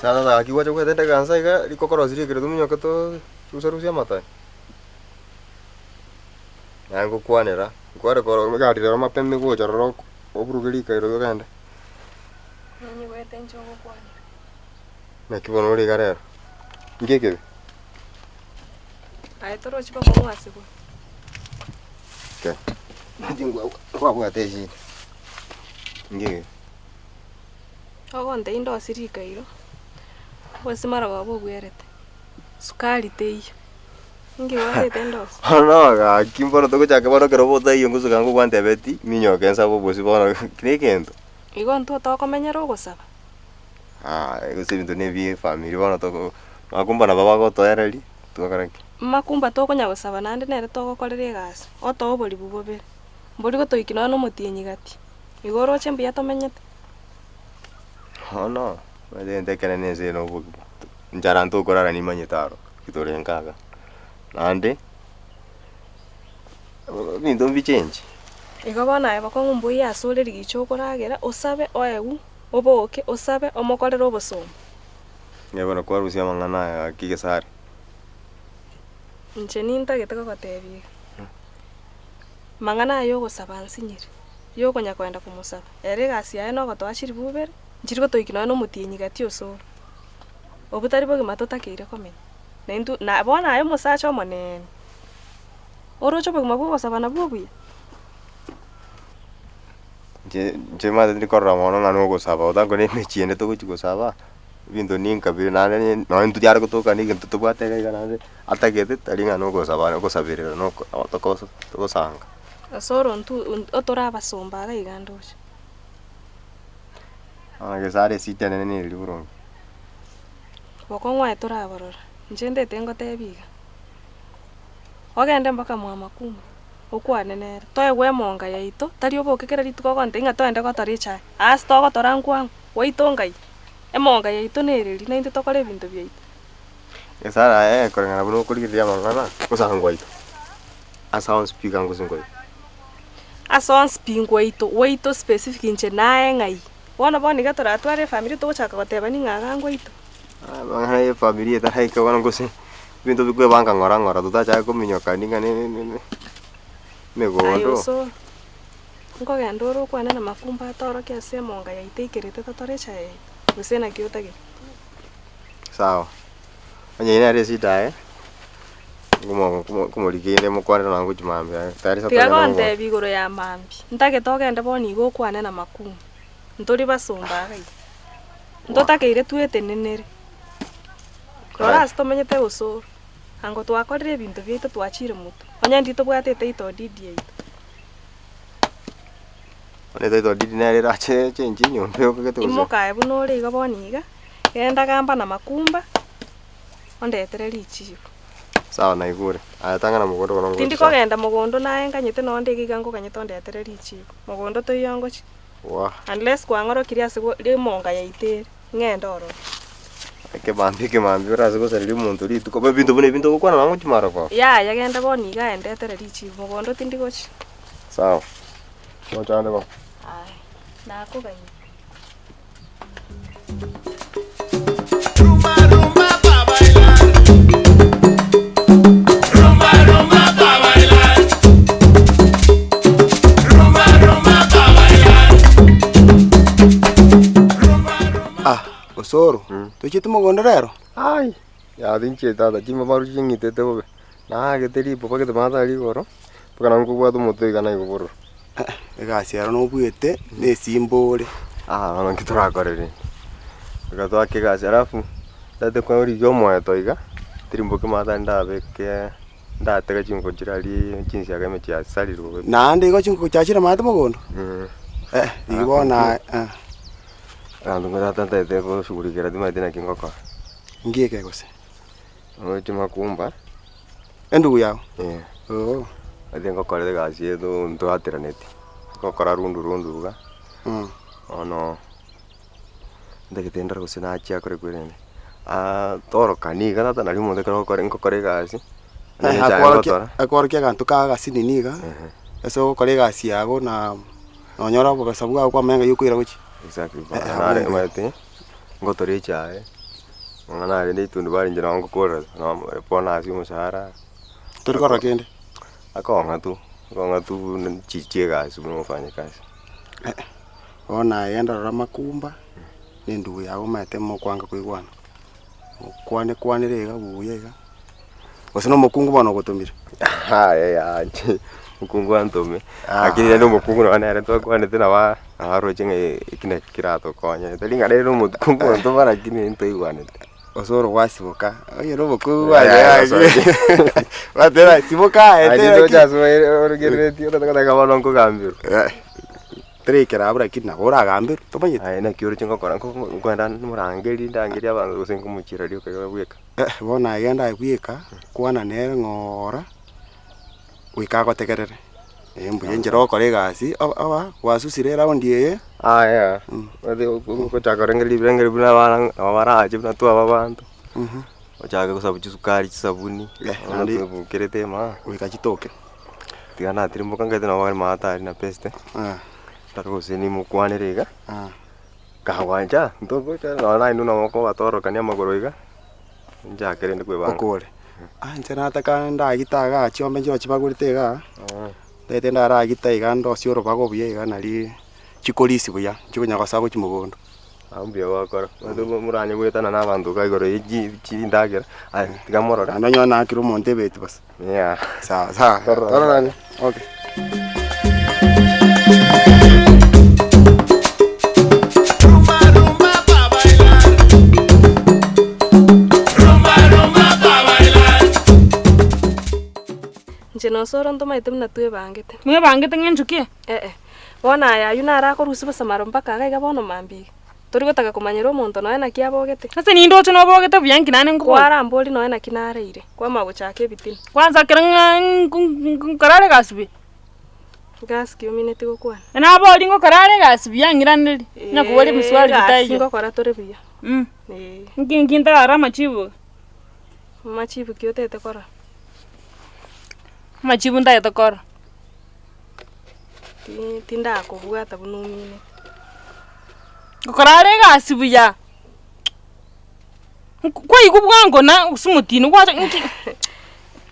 Sasa gaki gwacha gwetendeka nsa iga riko korosia rikere tominyoke to rusa rusia amato aya. Naye ngokwanera, nkware koro egari rero mapema egocha roro oburuge rikairo togende. Ninyigwete inche ogokwanera. Naki bono ore iga rero? Inki ekebe? Aye torochi bokong'u ase bwe. Okay. Inche nkwa- nkwabwate eshida. Inki ekebe? Ogontebia ndosie rikairo, obosie marogoba obwerete, sukari teiyo, inki gwatete ndosie? Bono gaki mbono togochaka bono ekero botaiyo ngosuka ngogwantebetie, minyoke nsabe obosie bono kera egento. Igo intwe tokomenyera ogosaba. Gose ebinto na ebia efamiri bono toko makumba nabo bagotoereria, twakora ki? Makumba tokonya gosaba naende nere togokorera egasi, otoe oboribu bobere, mbori gotoikia nonya na omotienyi gati, igo oroche mbuya tomenyete. Bono, omanyete egento ekenene ense eye na obogima, nchara ntokorara nimanyete aro, ki tore nka iga. Naende, ebinto mbichenchi. Igo bono aye bokong'u mbuya ase ore rigicha okoragera, osabe oegwe, oboke, osabe, omokorere obosomba. Inye bono kwarusia amang'ana aya gaki gesare. Inche nintagete gogotebia iga, mang'ana aya ogosaba nsinyire, yokonya koenda komosaba. Ere egasi yaye nogotoa chiribubere, nchiri gotoikia nonya nomotienyi gati osoro. Obwo tari bogima totakeire komenya. Na intwe na bono aye omosacha omoneene, oroche obogima bwa ogosaba nabwo obuya? Inche inche omanyete tindi korora mono ng'a nogosaba otakore emechie ende togochi gosaba, ebinto ninka bire naende nonye intwe yare gotoka na egento tobwate iga iga naende atagete tari ng'a nogosaba ogosaberera noko tokosa togosanga. Ase oronto otore abasomba iga iga ndoche. Gesare esiti enene neri boronge. Bokong'u aye toraborora, inche ndete ngotebie iga, ogende mpaka mwa Makumba, okwane nere, toegwe emonga yaito, tari oboke kera rituko ogontebia ng'a toende gotora echae, ase togotora nkwango, gwaito ngai, emonga yaito nereri naintwe tokore ebinto biaito. Gesare aye koreng'ana buna okorigereria amang'ana, gosanga gwaito. Ase onsi pi iga ngose nkoigwa. Ase onsi pi ngwaito, gwaito specific inche naye ng'ai. Bono bono iga toratware efamiri togochaka gotebani ng'a iga ngwaito. Amang'ana ya efamiri etaraika bono gose ebinto bikwebanga ng'ora ng'ora totachake kominyokani ng'a ne ne ne Aye emegondo. osoro, nkogenda ore okwane na makumba atorokie ase emonga yaito eikerete totore echae yaito, gose naki otagete? Sawa, onye nere esida aye. Nkomorigia inde mokwanere nonya ngochia mambia tayari Tiga gontebia igoro ya mambia, ntagete ogende bono iga okwane na makumba, ntori basomba iga iga, ntotakeire twetenenere. Rora ase tomenyete gose oro, ango twakorire ebinto biaito twachire motwe, onye ndiri tobwate etitle deed yaito. Bono etitle deed nere erache echenchie enyomba egokegete gose. Imoka aye buna ore iga bono iga, genda gamba na makumba. ondetere richibu. Sawa naigure. Aye tang'ana mogondo bono ngochi Tindi sawa. kogenda mogondo naye nganyete nonde iga iga ngoganyete ondetere richibu. Mogondo toiyo ngochia. Wah. Unless kwang'orokirie ase go rimonga yaito ere, ng'ende ororo. Ekemambia ekemambia orase gosareria omonto rituko, ebinto buna ebi ntogokwana nonye ngochia marogoba. Yaya genda bono iga aye ndetere richibu, mogondo tindi gochia. Sawa. Ngochande bono. Aya, nakoganyire. Ah, Osoro, tochiete mogondo rero? Ai, yaya tinchieti tata, chimbabaru ching'itete bobe, naagete riboba gete matari igoro, mpaka nabo nkobwata omotwe iga naigwa bororo. Egasi ero nobuete, na esimba ore. Ah bono nki torakore rende, reka toake egasi alafu, ntagete korigia omoeto iga, tirimboke maate ndabeke ndatege chinko chire aria chinsiaga ime chiasarirwe bobe. Naende igo chinko chiachire maate mogondo? Eh, rigia bono aye eh. Abanto mbare tata ntagete goshughulikera timanyeti naki ngokora. Nki eke gose? Oroche makumba. Endugu yao? Eh. Oo. Omanyete ngokorera egasi eye to ntwateraneti, ngokora rundu rundu iga, bono ntagete ndore gose nachia kore kwerende, torokani iga tata nari omonto ekero ogokora ngokora egasi, onye nechae Akworokia ngotora. akworokia aganto ka agasinini iga, ase ogokora egasi yago na nonyora obobesa bwao kwamanya ng'ai okoira gochia. Exactly, nare omanyete, ngotora echae. Amang'ana aria na etundubari inche nabo ngokorera bono ase omoshahara. Tori korora kende? Akong'a tu, akong'a tu buna chi chiegasi buna omofanyakazi. Bono aye genda rora amakumba, na endugu yago omanyete mokwanga koigwana. Mokwane kwanere iga buya iga, gose na omokungu bono ogotomire? Aye yaya inche omokungu antome, lakini rende omokungu nonye nere twakwanete nabo nabo aroche ng'a eki naki keratokonye, tari ng'a nere omokungu ontoma lakini ntoigwanete. Gose ore gwasiboka, onye na obokungu gwateba siboka aye Aye tera ntoche ki. ase origereretie otagoteba bono nkogambirwa. Terekera abwo lakini nabo oragamberwe, tomanyeti. Aye naki oroche ngokora nkoenda morangerie ndangerie abanto gose nkomochiera rioka iga bweka. Bono aye genda aye bweka, kwana nere ng'oora, goika agotegerere, eh mbuya enchera ogokora egasi, oba oba gwasusire eraundi eye. Aya, gochaka korengereria ebirengererio buna abana nabo barache buna twaba abanto, ochake gosabu chisukari, chisabuni, bono Naende tobokerete emaa. Goika chitoke. Tiga natirimboka nkaete nabo bare maate aria na beste, mpaka gose nimokwanere iga, kagwancha ntogocha nonye nainwe nabo mokobatororokania amagoro iga, nchake rende kwebanga. Okore, ah inche nataka ndagita igaa chiombe nchire chibagorete igaa, ntagete ndaragita iga ndosie orobago buya iga nari chikorisia buya, nchikonya gosoa gochia mogondo. Abwo mbuya gwakora, omanyete moranye goetana na abanto iga igoro ye chi chindagera, aye tiga morore. Naende onyore nakire omonto ebeti bosa. Yeah. Sawa sawa, Tororane. tororane, okay. Inche nosoro ntomaete buna twebangete. Mwebangete ng'encho ki? Eh-eh, bono aya ayio naro akorusia bosamaro mpaka iga iga bono mambia iga. Tori gotaka komanyera omonto nonya naki abogete. Ase nindoche nobogete buya nki naende nkobora. Kwarambori nonya naki nareire, kwamanya gochaka ebitina. Kwanza ekero ng'a nkorare egasi buya. Gasi ki omineti gokwana? Nabori ngokora are egasi buya ng'iraneri, nakoboria ebiswali Egasi bitaiyo. ngokora tore buya. Ee. Nki nki ntararore amachibu iga? Amachibu ki otagete korora? Amachibu ntagete korora. Tindakobwata buna omineti. Ngokora are egasi buya, kwaigwa bwango na gose omotino gwacha nki.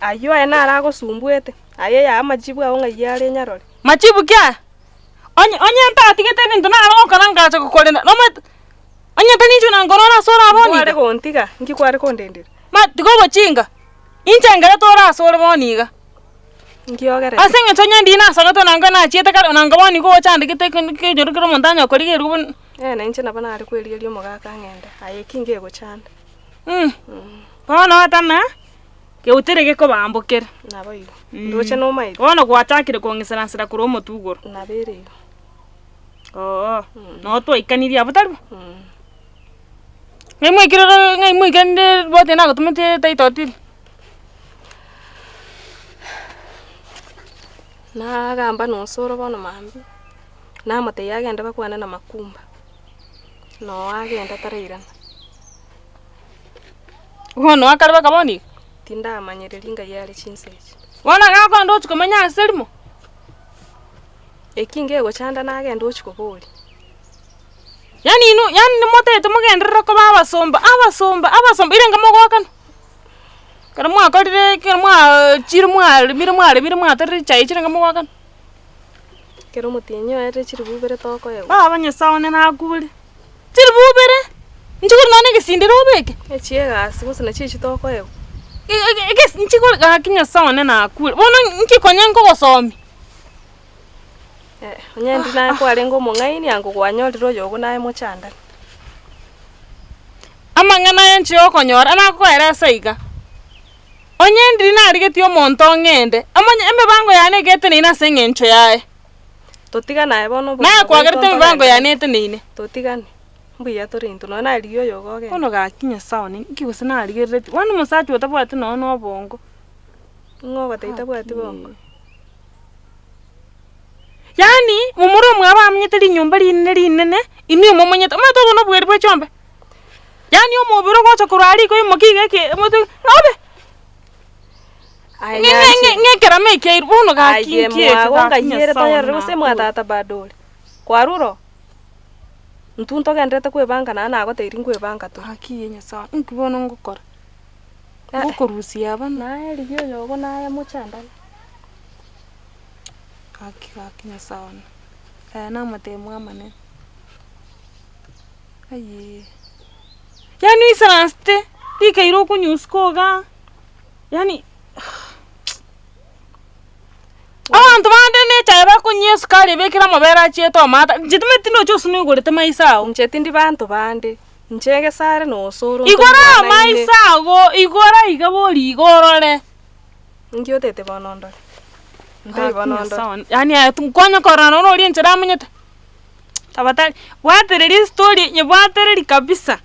Ayio aye naro agosumbuete, aye yaa amachibu ao ng'ai are nyarore. Machibu ki aya? Onye onye ntatigete ebinto nare gokora ngacha gokorenda nomanyete, onye tari inche nangorora ase ore bono Kware iga. gontiga, nki kware kondendera? Ma tiga obochinga, inche ngerete ore ase ore bono iga. Nkiogerete. Ase eng'encho onye ndii nasogete nanga nachiete kare nanga bono nigo ochandegete ekenyoro kera omonto anya korigerigwa buna. Ee na inche nabo nare kwerigeria omogaka ng'ende, aye eki ngegochanda. Bono otama, geutere gekobambokera. Nabo igo, ndoche nomaete. Bono gwachakire kong'isaransera korwa omotwe igoro. Nabo ere igo. Oo, noo twaikanirie abwo tari bo? Ng'ai mwaikire ng'ai mwaikanire riboti nagotometie title deed? Nagamba na osoro bono mambia, namotebia agende bakwane na makumba, noo agenda tarairana. Bono akare baka bono iga? Tindamanyereri ngai are chinsa echi. Bono iga akoenda ochia komenya ase rimo? Eki ngegochanda nagenda ochia koboria. Yaani inwe yaani nimotagete mogenderere koba abasomba abasomba abasomba ere enga mogoakana. Ekero mwakorire ekero mwachire mwaremire mwaremire mwatorire chichae chire enga mogoakana. Ekero omotienyi oerire chiribu ibere tokoegwa. Baba Nyasae one nakure, chiribu ibere, inche kore nonya na egesindero obeke. Echi egasi gose nachi echi tokoegwa. Egesi inche kore gaki Nyasae one nakure, bono inki konya nkogosomia. Onye ndi naye kwarenge omong'aini ango kwanyorire oyogo naye mochandani. Amang'ana aya inche okonyora nakoera ase iga, onye ndiri narigetie omonto ong'ende, omanye emebango yane iga eteneine ase eng'encho yaye. Totigane aye bono obogima Naye bwaito kwagerete emebango ntogenderere. yane eteneine. Totigane, mbuya tore intwe, nonya narigia oyogo ogende. Bono gaki Nyasae one, inki gose narigereretie, bono omosacha otabwati nonya na obongo. Ng'o ogotebia tabwati bongo? Yaani momura omwabo amenyete rinyomba rinene rinene, inwe momonyete, omanyete obo nobweri bwe chiombe? Yaani omobere ogocha korwa aria riko imokia iga eke omote obe! Aye Ng'e ng'e nyanche. ng'e ekerama ekiairwe bono gaki Aye nki eke mwago gaki ngaiere Nyasae toyerere one gose mwa nakure. tata bado ore. Kwarure oo? Intwe ntogendererete kwebanga naye nagotebirie nkwebanga tore. Gaki ye Nyasae one, inki bono ngokora? Eh. Ngokorusia aba na. Naye rigia oyogo naye mochandane. Gaki gaki Nyasae one, aya namatemo amanene. Ayee, yaani oisaransete, rikaire okonywa usiku igaa, yaani abanto bande na echae bakonywa esukari ebekire amabere achiete omata, inche timanyeti tindochi gose noigorete maiso ao. Inche tindi banto bande, inche egesare na osoro Igora ntoigwanaine. amaiso ago, igora iga bori iga orore. Inki otete bono ondore? Ntaibo bono ondore. Yaani aye nkonya korora nonye oria enchera amenyete, tafadhali bwatereria estory nyebwatereri kabisa,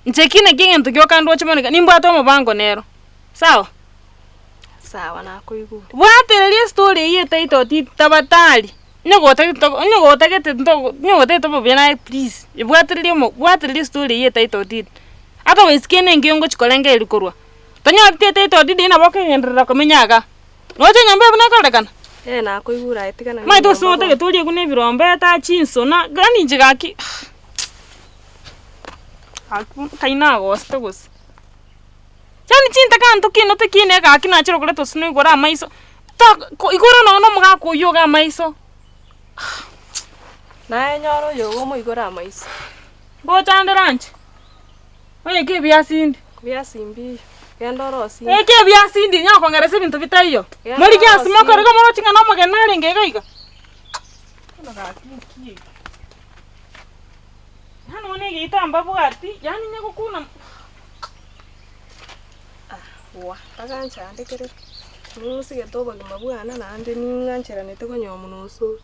inche ki naki egento gioka ndoche bono iga, nimbwate omobango nero, sawa? Sawa nakoigure. Bwatereria estory eywo etaito ti tafadhali, onye gotagete onye gotagete ntogo onye gotagete obobe naye please, ebwatereria omo bwatereria estory eywo etaito deed, otherwise kende enkio ngochi korengereria korwa. Tonyoreti etaito deed nabo okogenderera komenya igaa. Noche nyomba eye buna ekororekana? Ee nakoigure aye tigana na Omanyete gose enyomba bono. otagete orie buna ebirombe eta chinsona, yaani inche gaki gaki nkai nagosete gose. Yaani chintaka ntokinete kine gaki nachire koreta gose noigore amaiso, ta ko igoro nonye na omogaka oywo iga amaiso. Naye nyora oyogo omoigore amaiso. Ngochandera inche, onye ki ebiasi inde. Ebiasi mbiyo, genda orosie. Eke ebiasi inde inya okong'eresa ebinto bitaiyo. Genda Morigie ase orosie. mokore igo moroche ng'a nomogeni narenge iga iga. Bono gaki nki eke? Yaani bono egeita mbabwati, yaani onye gokuna. Wa, baganchandekerera, ning'usigete obogima bwane naende ning'ancheranete konywa omonwa osoro.